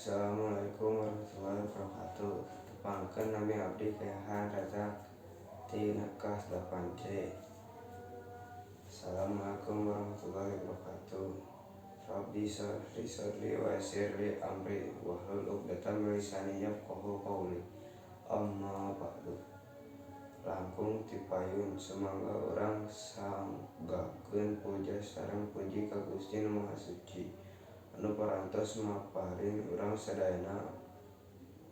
Assalamualaikum warahmatullahi wabarakatuh. Tepangkeun, nami abdi Kaihan Razak ti kelas 8C. Assalamualaikum warahmatullahi wabarakatuh. Rabbi shrah li sadri wa yassir li amri wahlul 'uqdatam min lisani yafqahu qawli. Amma ba'du. Langkung ti payun, sumangga urang sanggakeun puja sareng puji ka Gusti Nu Maha Suci anu parantos maparin urang sadayana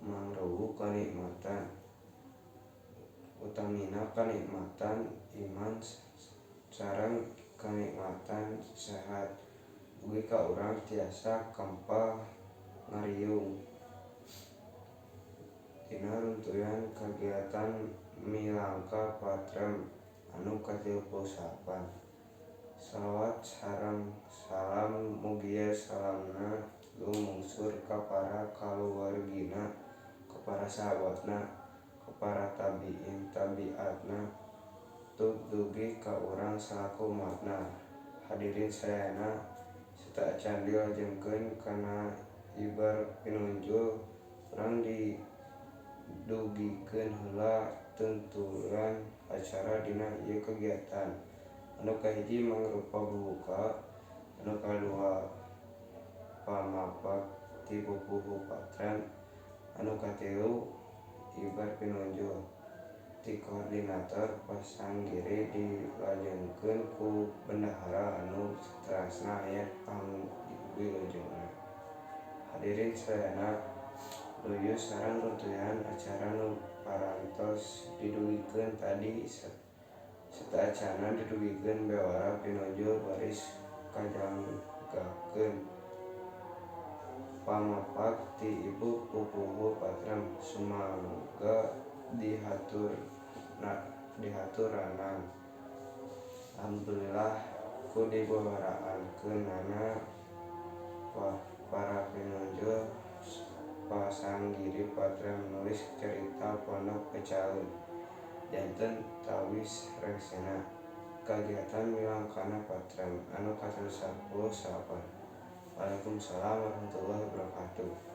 mangruwuh kanikmatan, utamina kanikmatan iman sareng kanikmatan sehat dugi ka urang tiasa kempal ngariung dina runtuyan kagiatan Milangkah Patrem anu ka-38. Shalawat sareng salam mugia salamna lumungsur ka para kulawargina, ka para sahabatna, ka para tabiin tabiatna, tug dugi ka urang salaku umatna. Hadirin sadayana, sateuacan dilajengkeun kana ibar pinunjul, urang didugikeun heula tuntunan acara dina ieu kagiatan. Anu kahiji mangrupa bubuka, anu kadua pamapak ti pupuhu patrem, anu katilu ibar pinunjul ti koordinator pasanggiri dilajengkeun ku bendahara anu saterasna aya pangwilujengna. Hadirin sadayana, luyus sareng runtuyan acara nu parantos didugikeun tadi. Sateuacanna didugikeun bewara pinunjul baris kajanggakeun pamapak ti ibu pupuhu patrem, sumangga dihaturanan. Alhamdulillah, ku dibewaraankeunana para pinunjul pasanggiri patrem nulis carita Pondok Pecaeun janten tawis rengsena kagiatan Milangkana Patrem anu ka-38. Waalaikumsalam warahmatullahi wabarakatuh.